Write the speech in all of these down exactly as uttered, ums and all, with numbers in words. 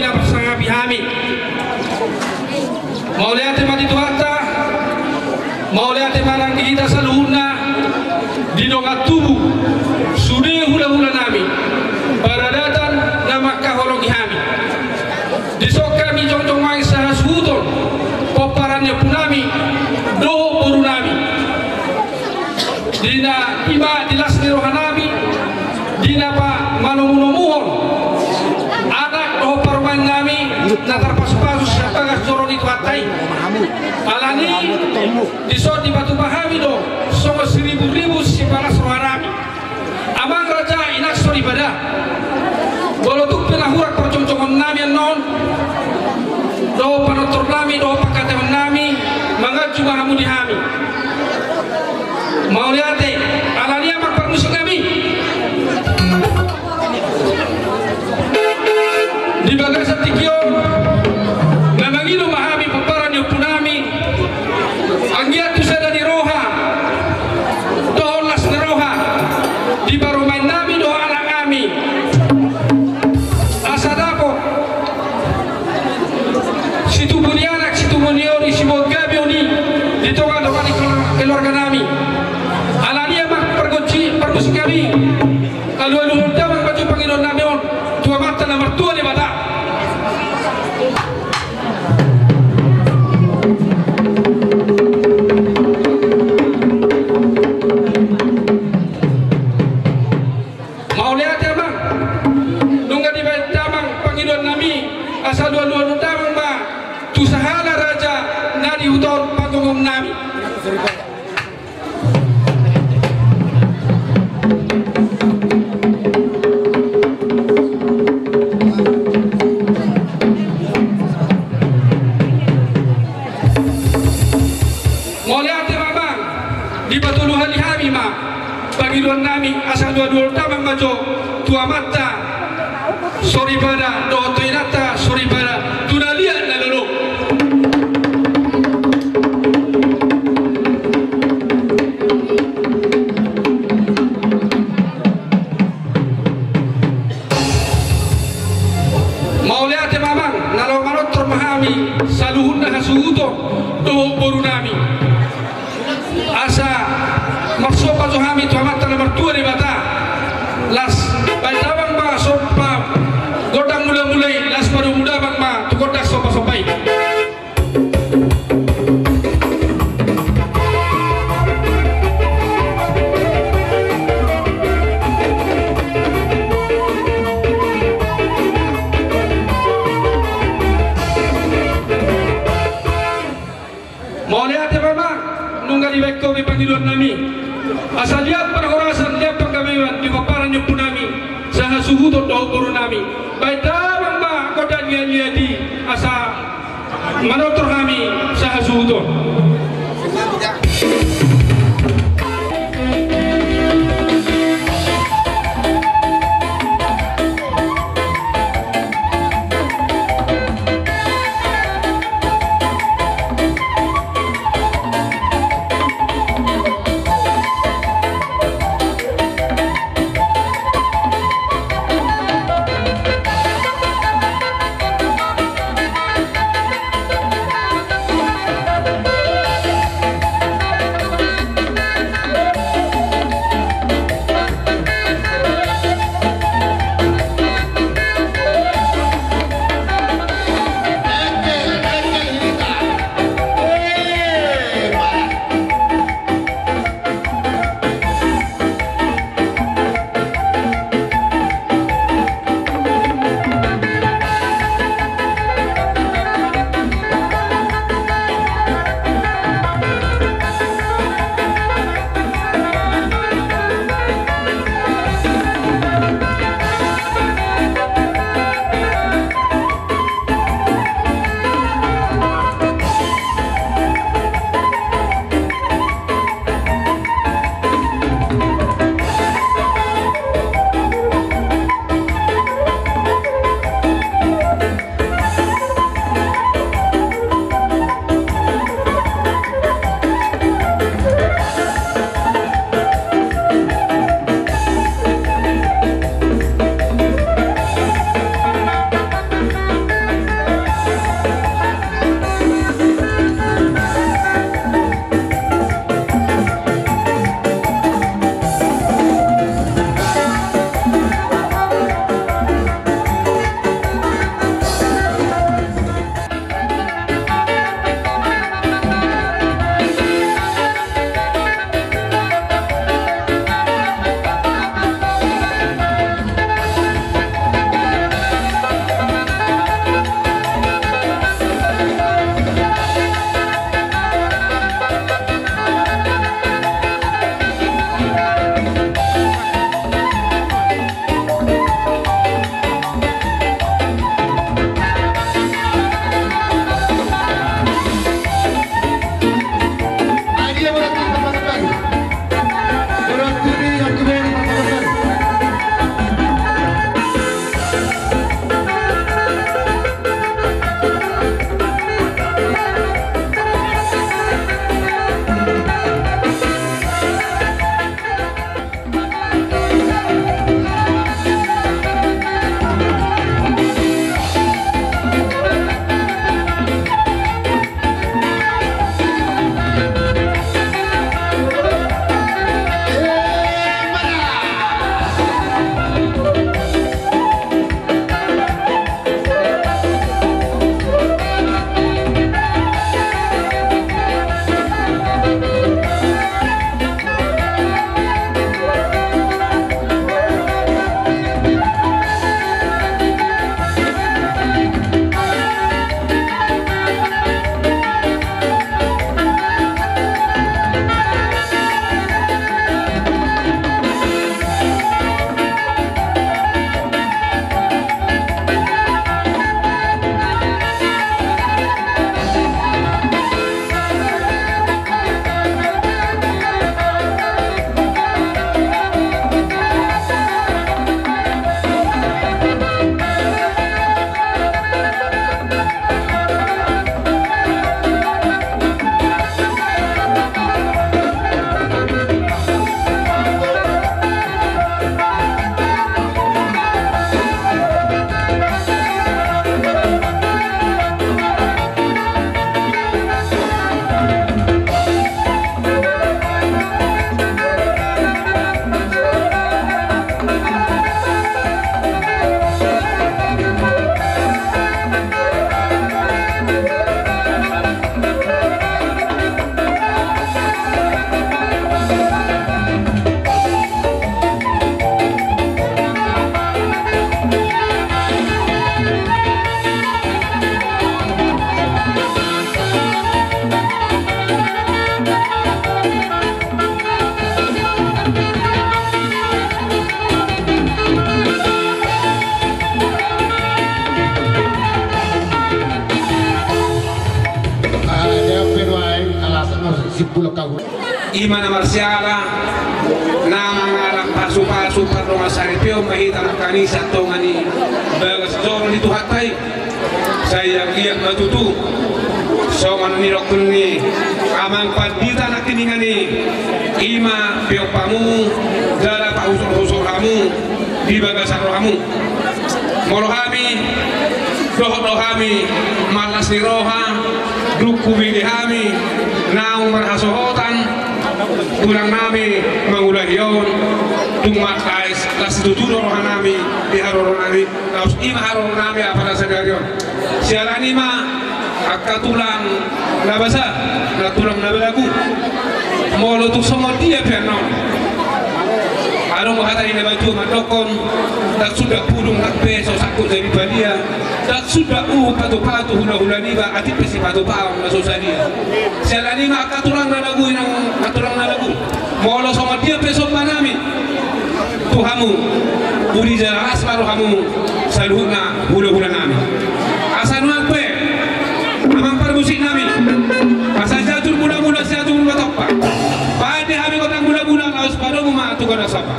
na marsangapi hami. Mauliate ma di Tuhanta, mauliate ma nang di hita saluhutna, di dongan tubu, sude hula-hula nami, paradatan na mangkaholongi hami. Dison hami jongjong mangido hasuhuton, pomparan ni ompu nami, dohot boru nami. Di na i ma di las ni roha nami, di na pa manomu-nomuhon anak dohot parumaen nami na tarpasu-pasu sian bagas joro ni Tuhanta i. Alani dison dipatupa hami do songon siribu-ribu sipalas roha nami. Amang raja, inang soripada, molo tung pe na hurang parjongjongon nami annon, dohot panortor nami, dohot pangkataion nami, manganju ma hamu di hami. Mauliate, alani amang parmusik nami. Di bagasan tingki on, na mangido ma hami pomparan ni ompu nami, anggiat tu sada ni roha dohot las ni roha di parumaen nami dohot anak nami. Asa dapot situbu ni anak, situbu ni boru, siboan gabe on i di tonga-tonga ni keluarga nami. Alani amang pargonsi, parmusik nami, alu-aluhon damang ma jo pangidoan nami on tu Amanta na martua Debata. Mauliate amang, nunga dibaen damang pangidoan nami, asa alu-aluhon damang ma tu sahala raja na di huta on pagomgom nami. Mauliate ma amang, dipatolu hali hami ma pangidoan nami, asa alu-aluhon damang ma jo tu Amanta soripada dohot tu Inanta soripada tu na liat na lolo. Mauliate ma amang, na laho manortor ma hami saluhutna hasuhuton dohot boru nami. Asa marsomba jo hami tu Amanta na martua Debata. Las baen damang ma somba gondang mula-mula i, las padomu damang ma tu gondang somba-somba i. Mauliate ma amang, nunga dibaen ho be pangidoan nami. Asa liat parhorasan, liat panggabean di pomparan ni ompu nami sahasuhuton dohot boru nami. Baen damang ma gondang liat-liat i, asa manortor hami sahasuhuton. Sipulak kagu. Ima na marsiala, na mangalap pasupasu pardongan saripeon ma hita nangkaning sian tonga ni bagas joro ni Tuhanta i. Sai anggiat ma tutu songon nidok ni amang pandita nangkiningan i, ima peop hamu jala pahusorhusor hamu di bagasan rohamu. Molo hami, dohot do hami marlas ni roha, dung hubege hami naung marhasohotan tulang nami mangulahi on, tung marlas, las situtu do roha nami di haroro nami. Laos ima haroro nami apala sadari on. Siala ni i ma angka tulang na basa, na tulang na balagu. Molo tung songon dia pe annon, adong do hata ni natua-tua mandokkon, ndang suda pudung ndang pe so sangkut jadi padia, ndang suda uhum patupatu hulahula niba atik pe sipatupaon na so sadia. Siala ni i ma angka tulang na balagu, inang angka tulang na balagu. Molo songon dia pe somba nami tu hamu, uli jala las ma rohamu saluhutna hulahula nami. Asa nuaeng pe amang parmusik nami, asa jatur mulamula siatur matompa. Baen di hami gondang mulamula laos padomu ma tu gondang somba.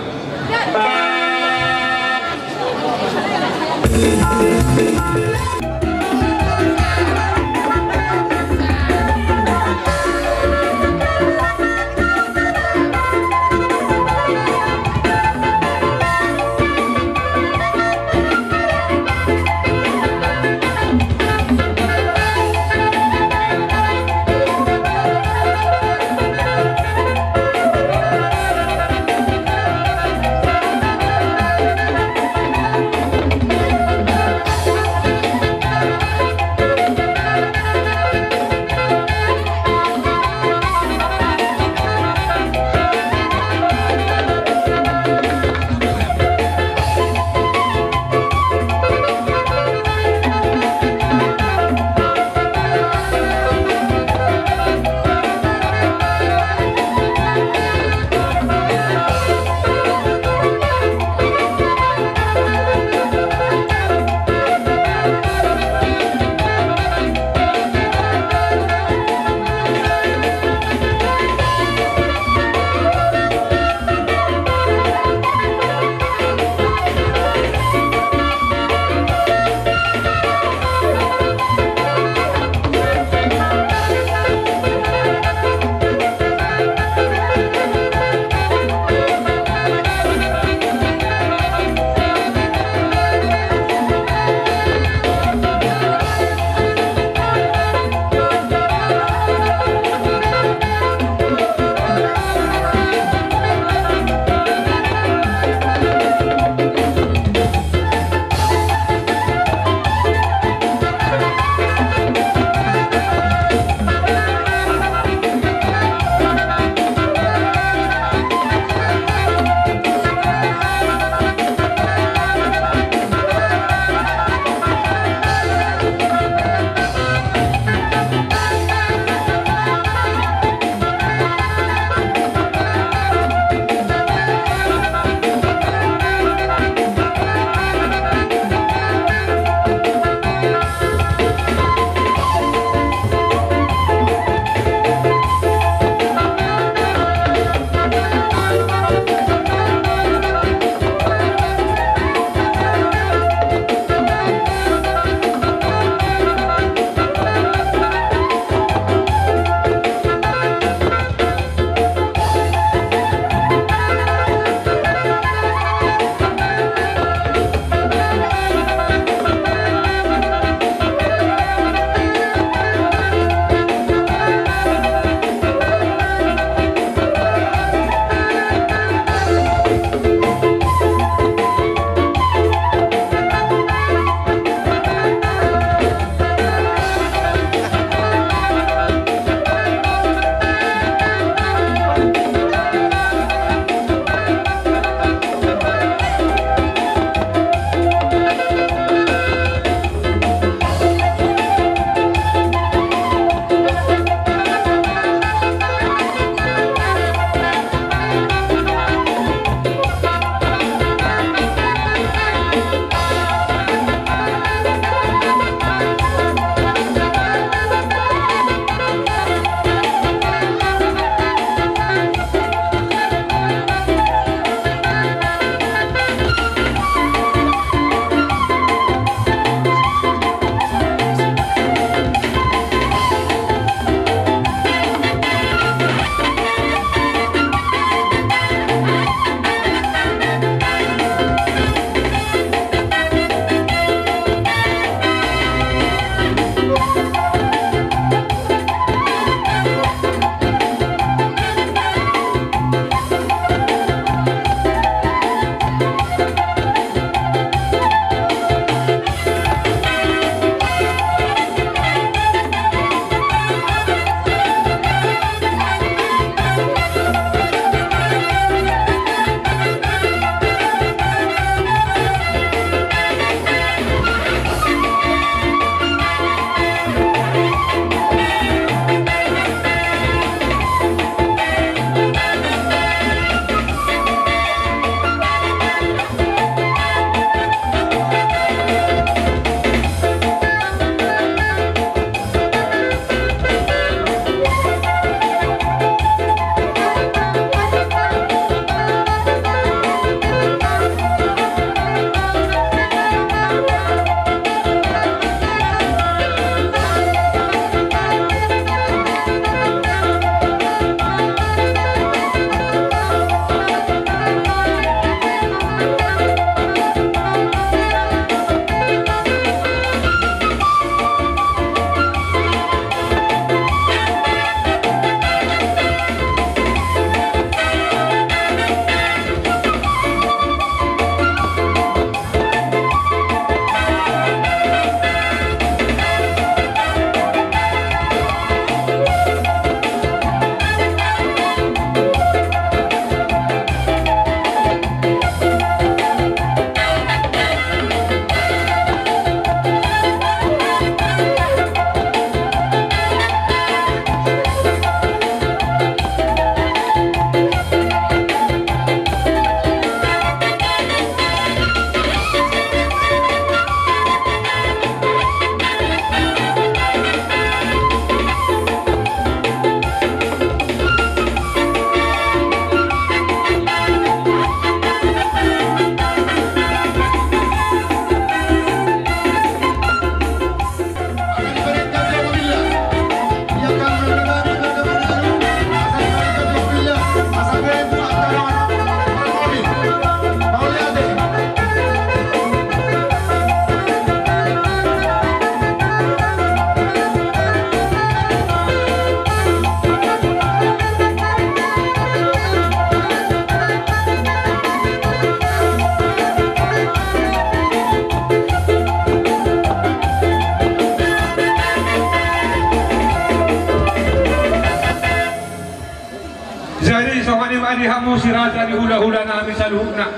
Si raja ni hulahula nami saluhutna.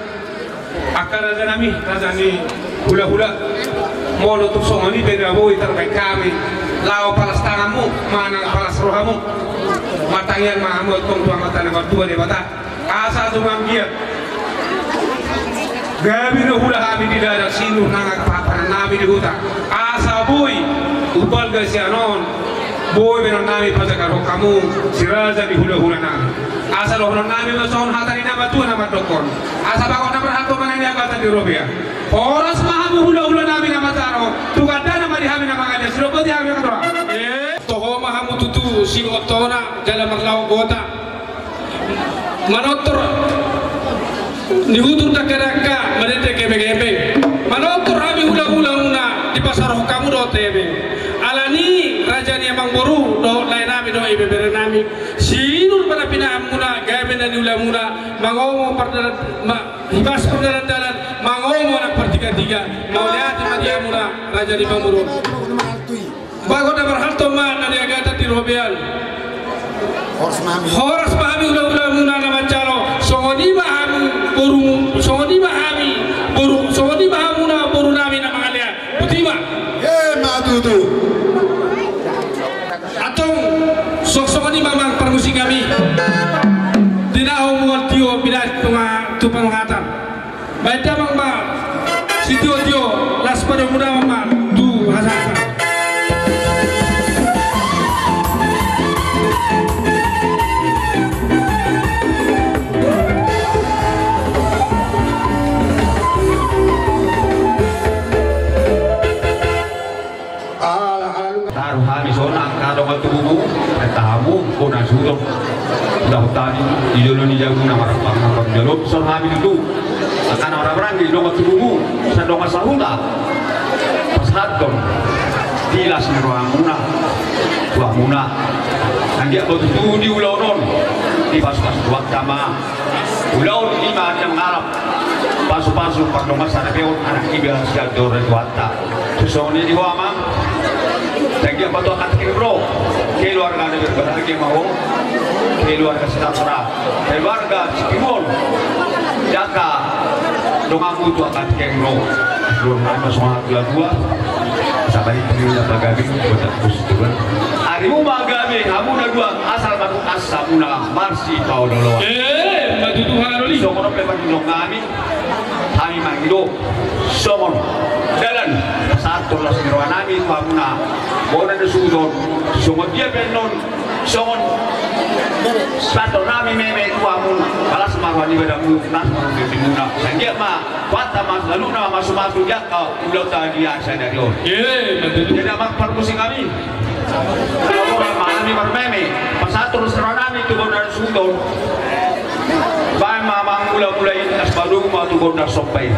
Angka raja nami, raja ni hulahula. Molo tung songon i pe na boi tarbaen hami laho palas tanganmu manang palas rohamu. Martangiang ma hamu antong tu Amanta na martua Debata, asa tung anggiat gabe do hula hami di dalan sinur nang angka pahapanan nami di huta, asa boi umbalga sian on, boi baenon nami pajagar hamu si raja ni hulahula nami. Asa dohonon nami ma songon hata ni na matua na mandokkon: Asa bagot na marhalto ma na niagatan di robean. Horas ma hamu hulahula nami na manjalo, tu gandana ma di hami na mangalean. Sidok boti hami angka tulang. Toho ma hamu tutu singkottona jala marlaok gota. Manortor ni hutur dangka-dangka, marende gembeng-gembeng. Manortor hami hula-hulamuna, dipasarohon hamu do tebeng. Alani raja ni amangboru dohot lae nami dohot ibebere nami, sinur ma na pinahanmuna, gabe na niulamuna, mangomo pardalan, ma-, hipas pardalan-dalan, mangomo anak partiga-tiga. Mauliate ma di hamuna raja ni amangboru. Bagot na marhalto ma na niagatan di robean. Horas ma hami. Horas ma hami hula-hulamuna na manjalo. Songon i ma hamu boru, songon i ma hami boru, songon i ma hamuna boru nami na mangalean. Boti ma. Ima tutu. Antong, songon i ma amang parmusik nami. Di na ho mual tio pinangan tu panungatan. Baen damang ma sitio-tio, las padomu damang ma tu hasahatan. Taruhon hami songon angka dongan tubumu, tahamu bona suhut. Dapotan i di jolo ni jabuna marhampang-hampang jolo, songon hami tutu. Angka na marhahamaranggi dongan tubumu, sian dongan sahuta. Pasahathon di las ni rohamuna tu hamuna. Anggiat ma tutu di ulaon on, dipasu-pasu Tuhanta ma. Ulaon i ma na mangalap pasu-pasu pardongan sanapeon, anak iba sian joro ni Tuhanta. Songon i di ho amang. Tangkas ma tu angka tingki on, keluarga na berbahagia ma ho. Keluarga Sitapra, keluarga Sipiruon. Jaka donganmu tu angka tingki on. Dongan ma songon hata ni na tua. Sabar i, pagabe, botak kus, tuan. Ari muna gabe, hamuna dua, asal mardongan, hamuna marsipaolo-oloan. Eh, ima tutu, halo ni. Songon on pe pardongan nami. Hami mangido songon dalan pasahathon las ni roha nami tu hamuna bona na suhut on. Songon dia pe annon, songon pasahaton nami meme tu hamu, palas ma roha ni badanmu, las ma roha ni badanmuna. Sai anggiat ma Tuhanta ma saluhutna mamasu-masu di angka ulaonta di ari sadari on. Jadi amang parmusik nami, molo hami marmeme pasahathon las ni roha nami tu bona na suhut on, baen ma amang mula-mula i, las padomu ma tu gondang somba i.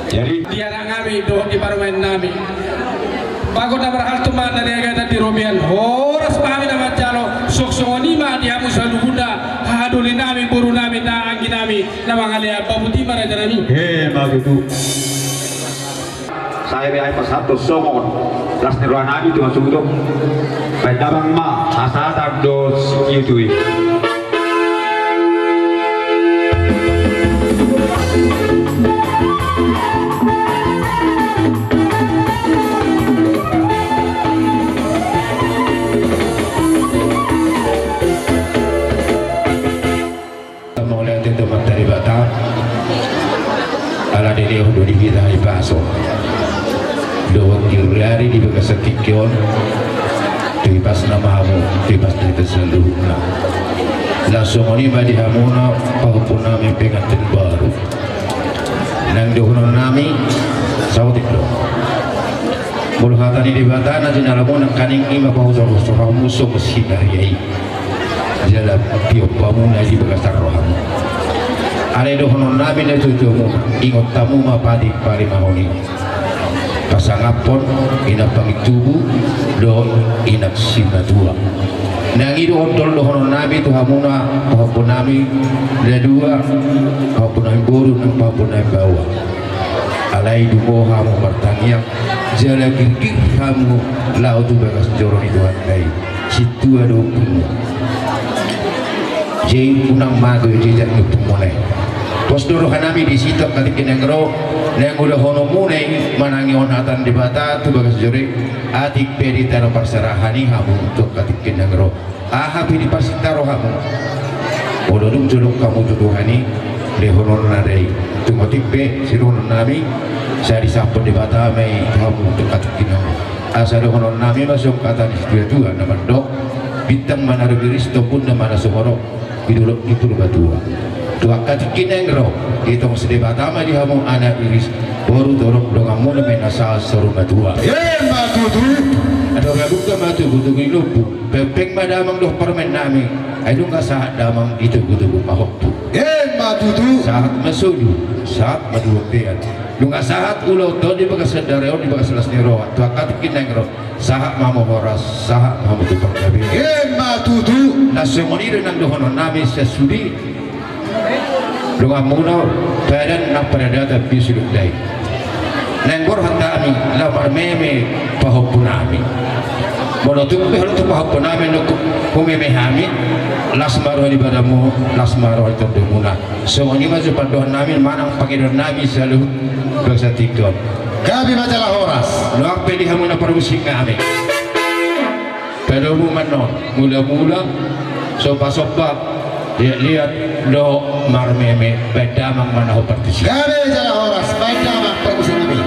Jadi, di anak nami dohot di parumaen nami, bagot na marhalto ma na di agatan di robean, horas ma hami na manjalo. Songon i ma di hamu saluhutna, haha doli nami, boru nami, na anggi nami, na mangalean, bahen ma raja nami. Emma tutu. Sai be ai pasahat songon las ni roha nami tu masuk tu. Baen damang ma hasahatan dohot sitiotio i. Mauliate tu Amanta Debata, ala dilehon do di hita hahipason dohot girgari di bagasan tingki on, tu hipasna ma hamu, tu hipas ni hita saluhutna. Laos songon i ma di hamuna pahompu nami pengantin baru. Nang dohonon nami, saotik do. Molo hata ni Debata na jinalamu nangkaning i ma pahusorhusor hamu songon sinaria i. Jala piop hamu na di bagasan rohamu. Alai dohonon nami na tutu hamu, ingot hamu ma patik parimahon i. Pasangaphon ina pangintubu dohot ina simatua. Nang i do ondol dohonon nami tu hamuna pahompu nami na dua, pahompu nami boru nang pahompu nami baoa. Alai dungo hamu martangiang jala girgir hamu laho tu bagas joro ni Tuhanta i. Sintua do ompungmu. Jadi unang mago jejak ni ompungmuna i. Pos do roha nami disi tu angka tingki naeng ro, naeng ulahononmuna i manangihon hata ni Debata tu bagas joro i. Atik pe di tano parserahan i hamu tu angka tingki naeng ro. Aha pe diparsinta rohamu, molo dung jolok hamu tu Tuhan i, lehononna do i. Tung otik pe sidohonon nami, sai disahaphon Debata ma i tu hamu tu angka tingki naeng ro. Asa dohonon nami ma songon hata ni situatua na mandok, bintang ma na ro riris, tombun ma na sumorop di dolok ni Purbatua. Tu angka tingki naeng ro, ditongos Debata ma di hamu anak riris, boru torop, donganmuna ma i na sahat saur matua. Emma tutu. Adong adong ma togutogu ni lombu. Pengpeng ma damang dohot parumaen nami, ai nunga sahat damang di togutogu pahompu. Emma tutu. Sahat ma solu, sahat ma tu bontean. Nunga sahat ulaonta on di bagasan dare on, di bagas las ni roha, tu angka tingki naeng ro, sahat ma hamu horas, sahat ma hamu tu panggabean. Emma tutu. Na songon i do nang dohonon nami sian sude. Donganmuna padan nang paradatan, pir sidung dain. Naeng borhat hami laho marmeme pahompu nami. Molo tung pe halo tu pahompu nami nunga humeme hami, las ma roha ni badanmu, las ma roha ni tondomuna. Songon i ma jo pandohan nami manang pangidoan nami saluhut bagasan tingki on. Gabe ma jala horas. Loak pe di hamu na parmusik nami. Padomu ma annon, mulamula, sombasomba, liatliat dohot marmeme, baen damang ma na hombar tusi. Gabe jala horas, baen damang parmusik nami.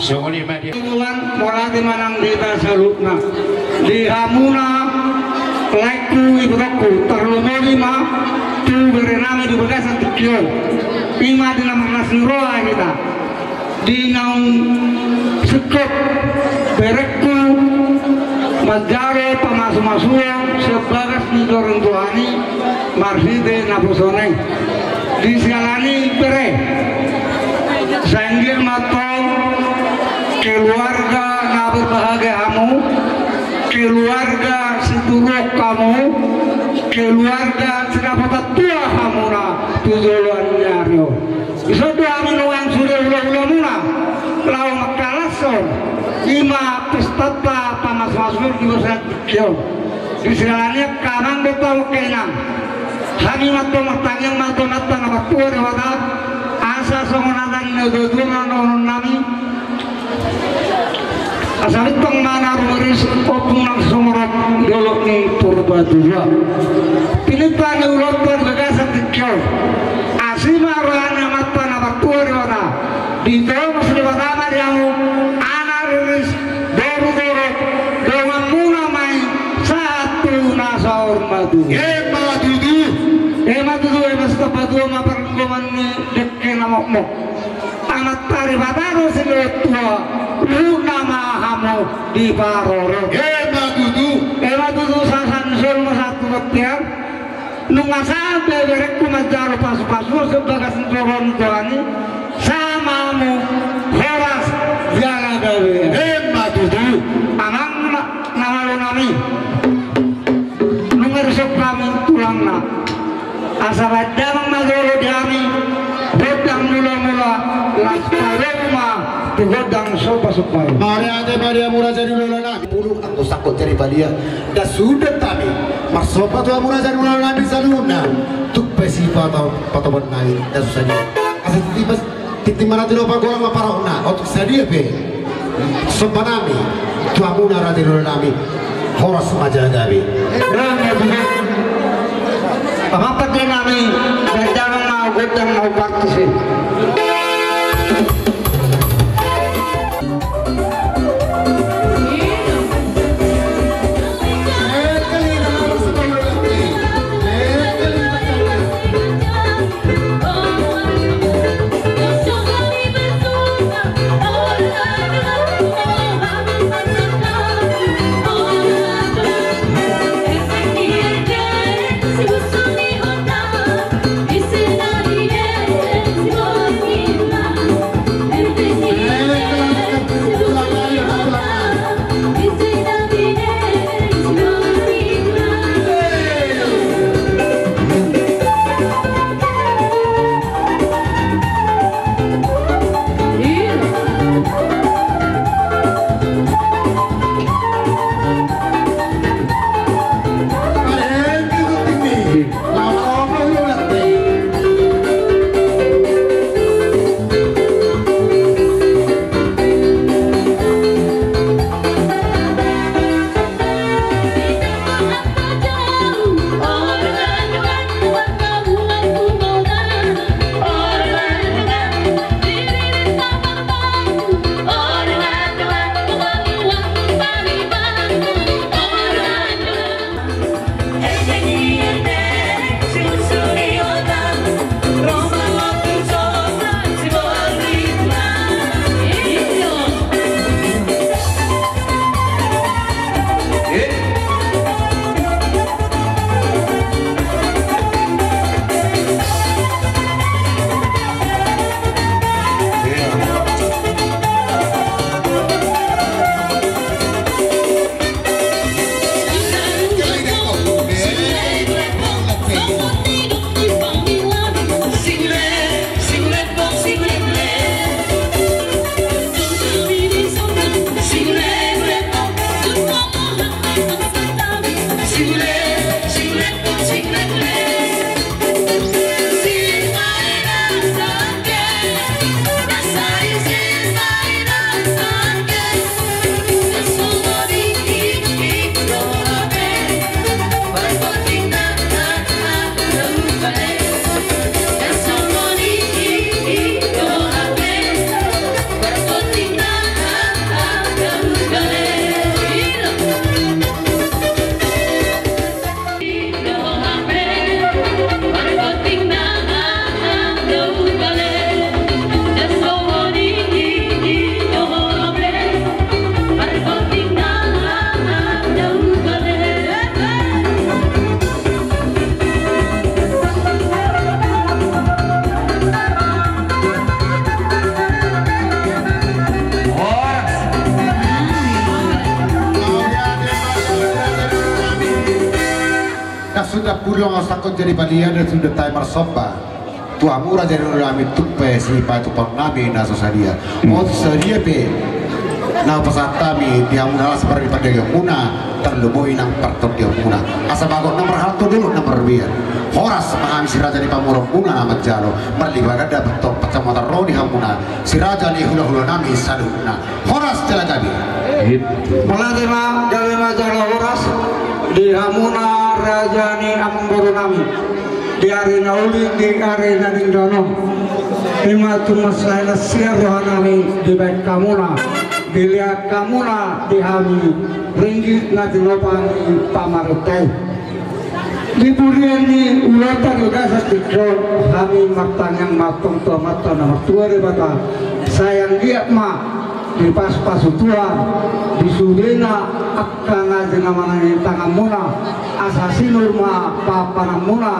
Songon i ma di Tuhan, mauliate ma nang di hita saluhutna. Di hamuna, laengku, ibotongku, tarlumobi ma tu berenami di bagasan tingki on. I ma di na marlas ni roha hita. Di naung singkop berengku manjalo pamasumasuon sian bagas ni joro ni Tuhan i marhite naposo na i. Di siala ni i bere, sai anggiat ma antong keluarga na berbahagia hamu, keluarga situruon hamu, keluarga sidapotan tua hamuna tu joloan ni ari on. Dison do hami nuaeng sude hulahulamuna laho mangkalashon i ma pestanta pamasumasuon di bagasan tingki on. Di siala ni i angka amang dohot angka inang, hami ma antong martangiang ma tu Amanta na martua Debata, asa songon hata ni natuatua ma dohononnami, asa bintang ma na rumiris, ompung na sumorop di dolok ni Purbatua. Tininta ni ulaonta di bagasan tingki on, asi ma roha ni Amanta na martua Debata, ditongos Debata ma di hamu anak riris, boru torop, donganmuna ma i sahat tu na saur matua. Emma tutu. Emma tutu, emma saur matua ma parlinggoman ni dengke na mokmok. Amanta Debata do silehon tua, luhutna ma hamu diparorot. Emma tutu. Emma tutu, sahat ni solu ma sahat tu bontean. Nunga sahat be berengku manjalo pasupasu sian bagas ni joro ni Tuhan i, sahat ma hamu horas jala gabe. Emma tutu. Amang na, na malonami. Nunga dison hami tulangna. Asa baen damang ma jolo di hami gondang mulamula, laos padomu ma tu gondang sombasomba i. Mauliate ma di hamu raja ni ulaonnami. Pulung anggo sangkot jadi palia. Nda suda hami marsomba tu hamu raja ni ulaonnami saluhutna. Tung pe sipatau-, pataubannami nda susa dia. Asa tintin ma, tintin ma na tinopa, golanggolang ma parahutna. Otik sadia pe sombanami tu hamuna raja ni ulaonnami. Horas ma jala gabe. Amang pandenami, baen damang ma gondang na umpartus i. Songon sangkot jadi palia dan sudah tai marsomba tu hamu raja ni ulaon nami, tung pe sipatupaon nami na so sadia. On sadia pe na hupasahat hami di hamuna las marhite pandagianmuna, tarlumobi nang partondionmuna. Asa bagot na marhalto, dolok na marbiar. Horas ma hami si raja ni pamoruonmuna na manjalo, marlipatan dapot tong pansamotan ro di hamuna si raja ni hulahula nami saluhutna. Horas jala gabe. Mauliate ma, gabe ma jala horas di hamuna raja ni amangboru nami. Di ari na uli, di ari na denggan on, i ma tumas na hinaholongan roha nami dibahen hamuna, dilehon hamuna di hami ringgit na tinopa ni pamarenta i. Di burian ni ulaonta di bagasan tingki on, hami martangiang ma antong tu Amanta na martua Debata, sai anggiat ma dipasupasu Tuhan di sudena angka na jinamanan ni tanganmuna, asa sinur ma pahanpananmuna,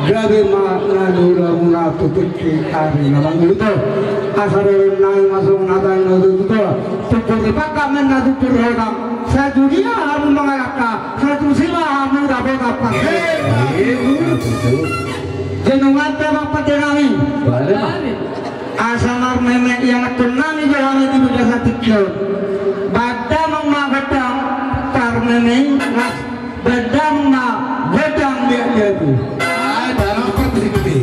gabe ma na niulamuna tu tingki ari na mangihut on. Asa dohonon nami ma songon hata ni na tutu, tumpur ni pangka ma na tumpur ni hotang. Sai tu dia hamu mangalangka, sai tusi ma hamu dapotan pangke. Ema tutu. Jonunganta ma pande nami. Bale ma. Asa marmeme ianakhon nami do hami di bagasan tingki on. Bahen damang ma gondang parmeme i, las bahen damang ma gondang liatliat i. Ai, damang parmeme.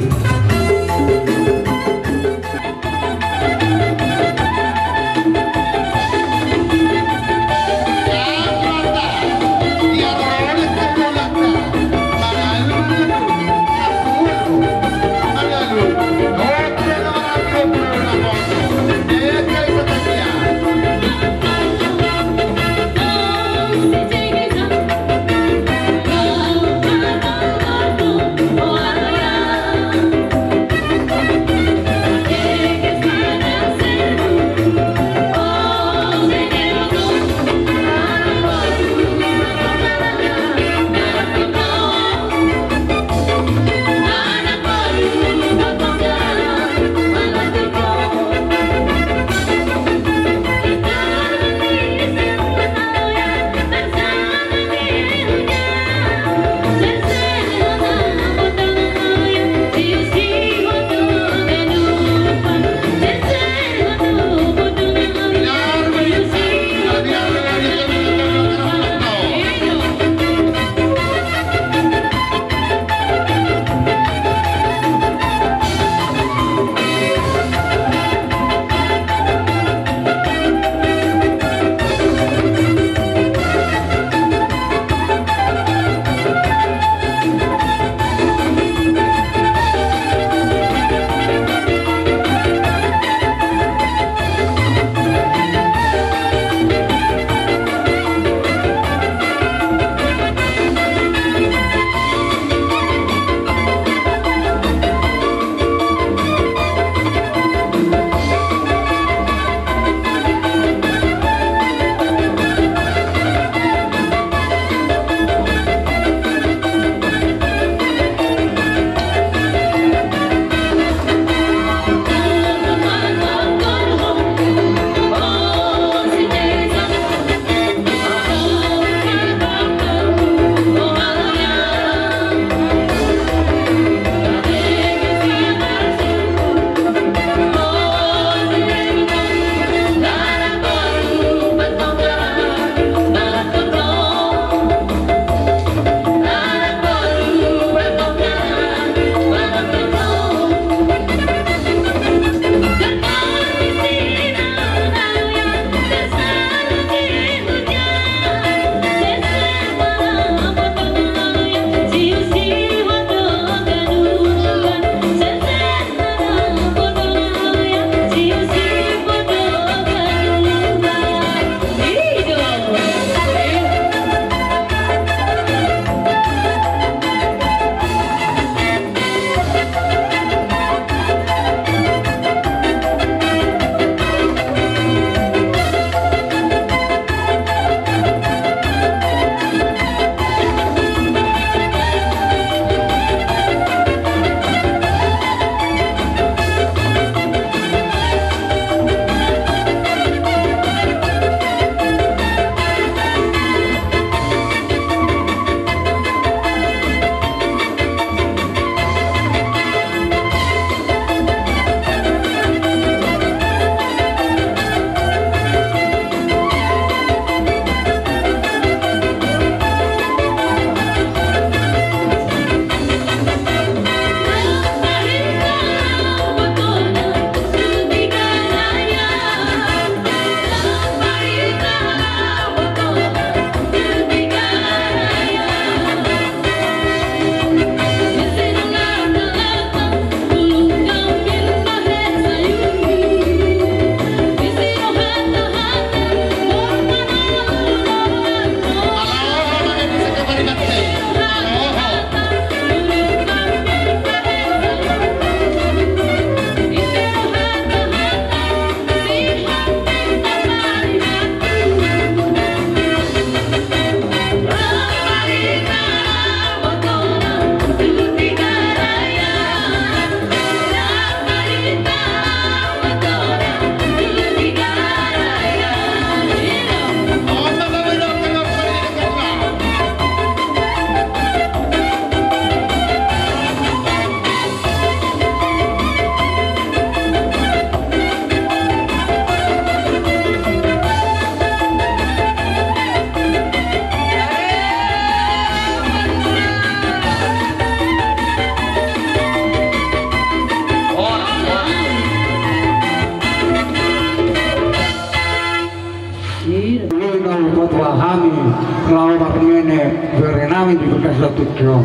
Laho marmene bere nami di bagas tingki on.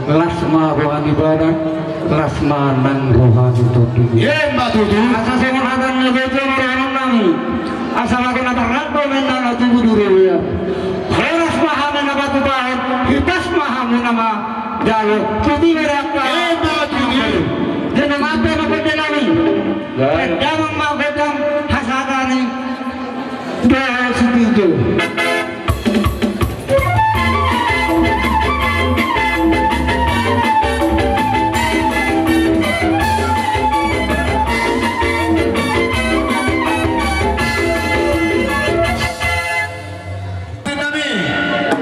Las ma roha ni badan, las ma nang roha ni tondi. Emma tutu. Asa songon hata ni na jotjot ma roha nami. Asa mangke na parrap do umbahen na tubu di rorobot. Horas ma hami na patupahon, hipas ma hami na manjalo. Tutu ma raka. Emma tutu. Jadi mate ma pande nami. Damang ma godang hasahatan i. Dohot situtu.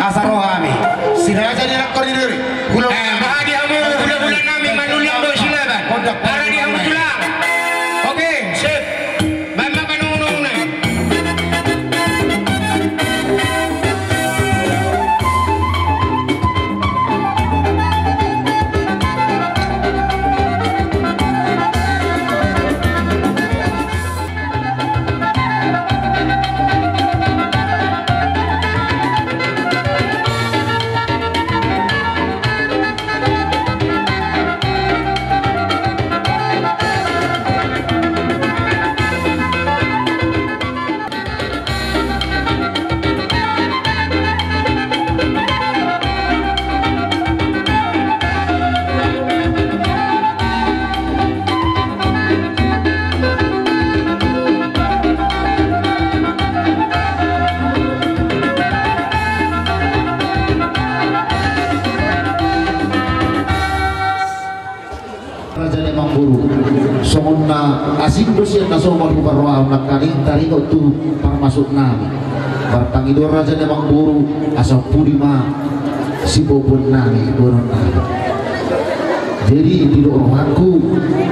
Asa ro hami. Sinaja ni anak koridori. Hula-hula. Eh, baha di hamu hula-hula nami Manullang dohot Silaban. Ara di hamu tulang. Oke, sip. Baen ma panungunungan. Raja ni amangboru, songon na asing do sian na so marhite roha nangkaning taringot tu parmasuk nami. Marpangidoan raja ni amangboru, asa pudi ma siboboan nami, boanon nami. Jadi didok rohangku,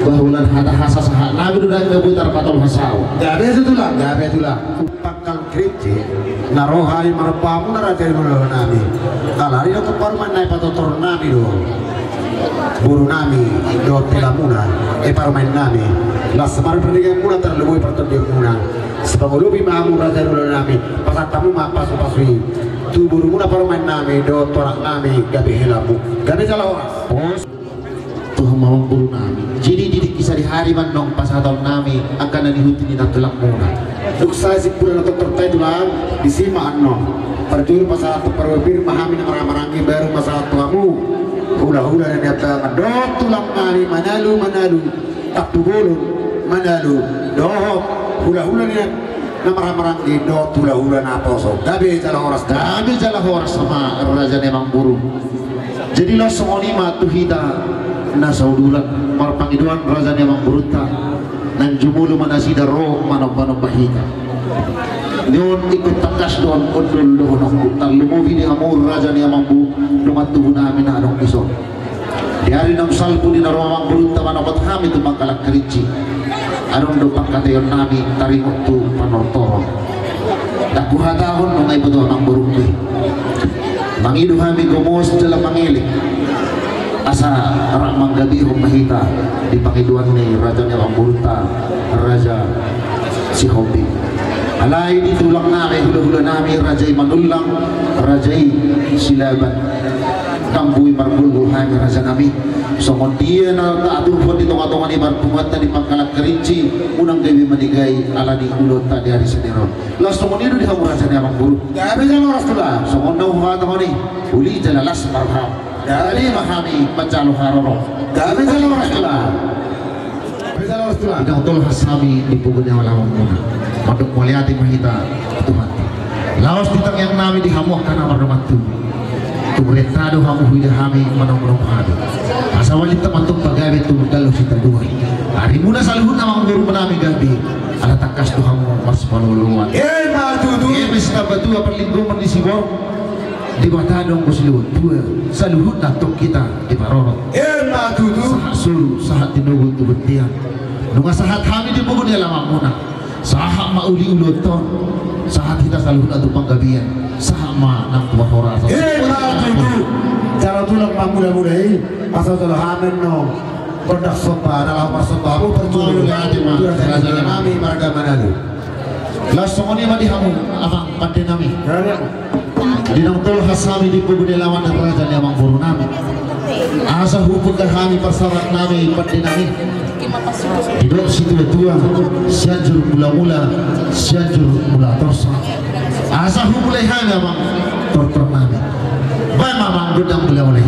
bahwa lan hata hasasahat nami do nangkin boi tarpatolhas au. Gabe tulang, gabe tulang. Pangkal kerinci, na roha i marpamu na raja ni boru nami. Alani do tu parumaen nami patotor nami do. Boru nami, dohot hela muna, eh parumaen nami. Las ma pardenggan muna tarlumobi partondion muna. Sipangolopi ma hamu raja ni boru nami. Pasahat hamu ma pasu-pasu i. Tu boru muna parumaen nami, dohot tu anak nami, gabe hela mu. Gabe jala horas. Tuhan ma amangboru nami. Jadi di tingki sadihari ma annon pasahaton nami angka na nihuti ni nantulang muna. Dung sae simpulan na tortor ta i tulang, disi ma annon. Parjolo pasahat tu parubir ma hami na marhaha maranggi baru pasahat tu hamu. Hula-hula na nian tangan dohot tulang nami Manalu, Manalu. Tampubolon, Manalu. Dohot hula-hula na nian na marhaha maranggi dohot hula-hula na poso. Gabe jala horas. Gabe jala horas ma raja ni amangboru. Jadi laos songon i ma tu hita na saudulan marpangidoan raja ni amangborunta. Naeng jumolo ma nasida ro manomba-nomba hita. Nion ingkon tangkas do on ondol dohononku tarlumobi di hamu raja ni amangboru dongan tubu nami na adong dison. Di ari naung salpu di na ro amangborunta manopot hami tu pangkal kerinci. Adong do pangkataion nami taringot tu panortoron. Ndang huhatahon nunga diboto amangborungku i. Mangido hami gomos jala mangelek. Asa rap manggabehon ma hita di pangidoan ni raja ni amangborunta raja Sihombing. Alai di tulang nami hula-hula nami raja i Manullang raja i Silaban. Ndang boi margulgul hami raja nami. Songon dia na taaturhon di tonga-tonga ni parpunguanta di pangkal kerinci unang gabe manigai alani ulaonta di ari sadari on. Laos songon i do di hamu raja ni amangboru. Gabe jala horas tulang. Songon na huhatahon i uli jala las ma roham. Gabe ma hami manjalo haroro. Gabe jala horas tulang. Gabe jala horas tulang. Ndang tolhas hami di pogu ni alang muna. Mandok mauliate ma hita Tuhan. Laos di tangiang nami di hamu angka na mardongan tubu. Tumurenta do hamu huida hami manomu-nomu hami. Asa ualinta mantumpa gabe tu dalan sitadoan. Arimuna saluhutna amangboru nami gabe. Ala tangkas do hamu marsipaloloan. Emma tutu. Eme sitamba tua parlinggoman ni siborok. Debata do anggo silehon tua, saluhutna tong hita diparorot. Emma tutu. Sahat solu, sahat tinogu tu bontean. Nunga sahat hami di pogu ni alaman muna. Sahat ma uli ulaonta on. Sahat hita saluhutna tu panggabean. Sahat ma nang tu parhorasan. Emma tutu. Jala tulang ma mula-mula i. Asa jala hamen no. Gondang somba, na laho marsomba. Hamu parjolo. Mauliate ma. Tulang nami marga Manalu. Laos songon i ma di hamu, amang pande nami. Gabe. Di naung tolhas hami di pogu ni alaman ni raja ni amangboru nami, asa hubuka hami parsaoran nami pande nami. Didok situatua, Sianjur Mulamula, Sianjur Mulatorsa. Asa humulai hami amang tortor nami. Baen ma amang gondang mulaula i.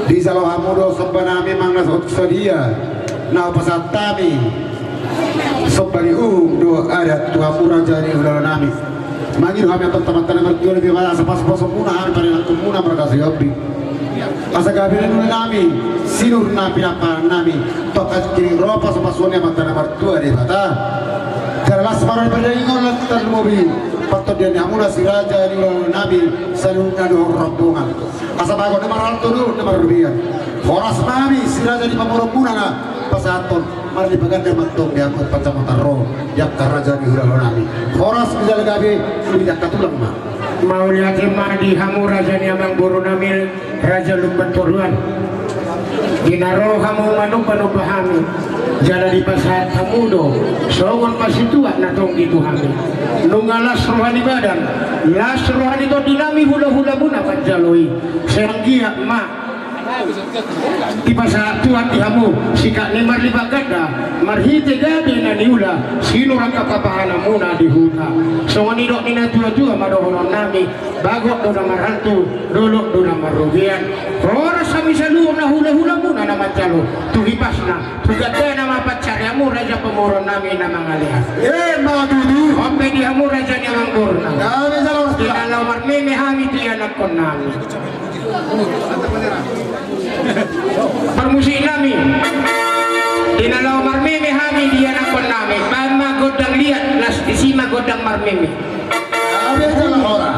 Dijalo hamu do somba nami manang na sadia na hupasahat hami. Somba ni uhum dohot adat tu hamu raja ni hulahula nami. Mangido hami antong tu Amanta na martua Debata asa pasupasu muna hami, panenakhon muna marga Sihombing. Asa gabe na niula nami sinur na pinamparan nami, tongka sikiring ro pasupasuon ni Amanta na martua Debata. Jala las ma ro di pardagingon, las ma ro di partondi, partondian ni hamuna si raja ni hulahula nami saluhutna dohot rombongan. Asa bagot na marhalto dohot na marrobean. Horas ma hami si raja ni pamoruon muna na pasahathon, marlipatganda ma antong di hamu pansamotan ro di angka raja ni hulahula nami. Horas ma jala gabe, lumobi angka tulang ma. Mauliate ma di hamu raja ni amangboru nami, Raja Lumban Toruan. Di na ro hamu manomba-nomba hami, jala dipasahat hamu do songon pasituak na tonggi tu hami. Nunga las roha ni badan, las roha ni tondi nami hulahula muna manjalo i. Sai anggiat ma dipasahat Tuhan di hamu sikak ni marlipatganda, marhite gabe na niula sinur angka papahananmuna di huta. Songon nidok ni natuatua ma dohonon nami, bagot do na marhalto, dolok do na marrobean. Horas hami saluhutna hulahula muna na manjalo tu hipasna, tu gandana ma pansarianmu raja pamoruon nami na mangalean. Emma tutu. On pe di hamu raja ni amangboru nami. Di na laho marmeme hami tu ianakhon nami. Parmusik nami. Di na laho marmeme hami di ianakhon nami, baen ma gondang liat, las disi ma gondang marmeme. Abe jala hora.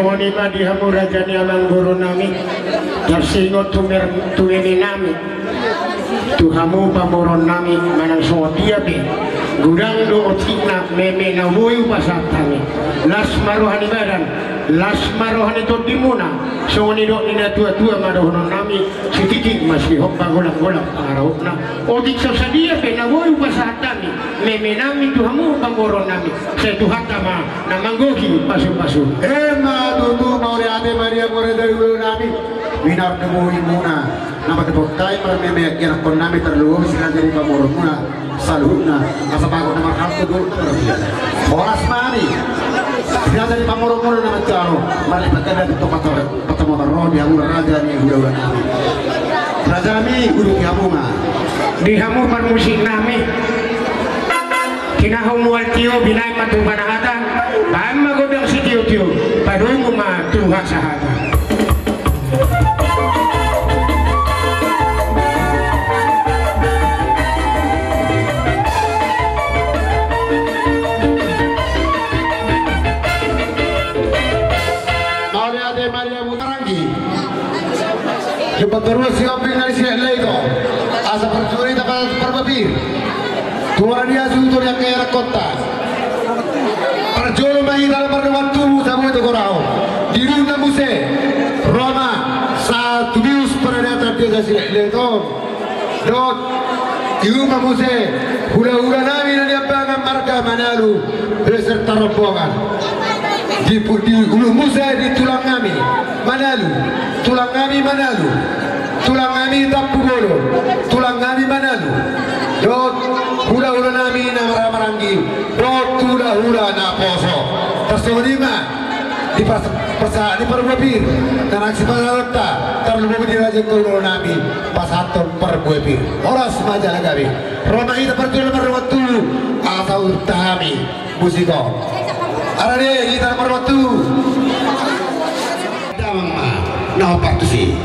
Songon i ma di hamu raja ni amangboru nami, tarsingot tu mer-, tu meme nami, tu hamu pamoruon nami, manang songon dia pe godang do otikna meme na boi hupasahat hami. Las ma roha ni badan, las ma roha ni tondimuna. Songon i dok ni na tua-tua ma dohonon nami: Sititik ma sihompa, golang-golang pangarahutna. Otik so sadia pe na boi hupasahat hami meme nami tu hamu pamoruon nami, sai Tuhanta ma na manggohi pasu-pasu. Emma tutu. Mauliate ma di hamu raja ni hula nami. Minar do bohimuna na mandapot hami marmeme, ianakkon nami, tarlumobi si raja ni pamoruonmuna saluhutna, asa bagot na marhalto do na marbiar. Horas ma hami di raja ni pamoruonmuna na manjalo marlipat ganda di topot. Pertemuan ro di hamu raja ni hula-hula nami. Raja nami, uduti hamu ma. Di hamu parmusik nami. Tinahu mual tio, binahen ma tu panahatan. Bahen ma gondang sitio-tio, padomu ma tu hasahatan. Mauliate ma di hamu. Maranggi. Jumpa terus si Oping nari si Lelei to. Asa parjolo hita pa-, parbue pir. Tuara dia suhut ni angka ianakhonta. Parjolo ma hita na mardongan tubu, sabu itu gorahon. Di runda muse. Roma. Satu bius pada data dia si Lelei to. Dohot, iuma muse, hula-hula nami na niambangan marga Manalu beserta rombongan. Di pu-, di ulu muse di tulang nami Manalu, tulang nami Manalu, tulang nami Tampubolon, tulang nami Manalu. Dohot, hula-hula nami na mara-, maranggi, dohot hula-hula naposo. Tarsongon i ma. Di pas-, pasa-, di parbue pir, na naeng sipasahatonta, tarlumobi di raja ni hula nami, pasahathon parbue pir. Horas ma jala gabe. Ro ma hita parjolo mardongan tubu, asa huhut hami musik on. Ara de, hita mardongan tubu. Damang ma, na hombar tusi.